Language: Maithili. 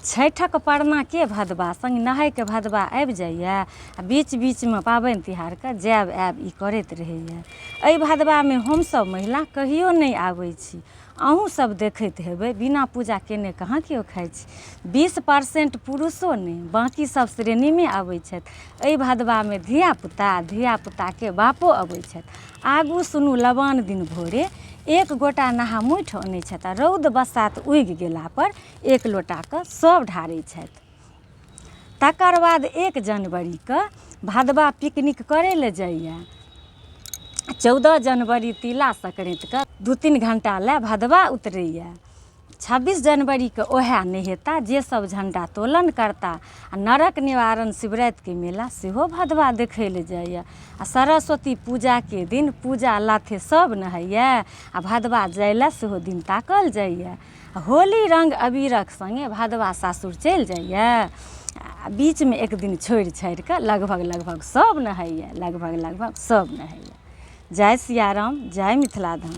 छठिक परनाके भदवा सङ्ग नहायके भदवा आबि जाइए आ बीच बीचमे पाबनि तिहारके जायब आयब ई करैत रहैए। एहि भदवामे हमसभ महिला कहियो नहि आबै छी। अहूँसभ देखैत हेबै बिना पूजा कयने कहाँ केओ खाइ छै। 20% पुरुषो नहि, बाँकी सभ श्रेणीमे अबै छथि। एहि भदवामे धियापुता आ धियापुताके बापो अबै छथि। आगू सुनू लबान दिन भोरे एक गोटा नहा मुठि अनै छथि आ रौद बसात उगि गेलापर एक लोटाके सभ ढारै छथि। तकर बाद 1 जनवरीके भदवा पिकनिक करै लए जाइए। 14 जनवरी तिला संक्रान्तिके 2-3 घण्टा लए भदवा उतरैए। 26 जनवरीके ओएह नहेता जे सब झण्डा तोलन करता आ नरक निवारण शिवरातिके मेला सेहो भदवा देखै लए जाइए। आ सरस्वती पूजाके दिन पूजा लाथे सब नहाइए आ भदवा जाइ लए सेहो दिन ताकल जाइए। होली रङ्ग अबीरक सङ्गे भदवा सासुर चलि जाइए आ बीचमे एक दिन छोड़ि छाड़ि कऽ लगभग लगभग सब नहाइए, लगभग लगभग सब नहाइए। जय सियाराम, जय मिथिला धाम।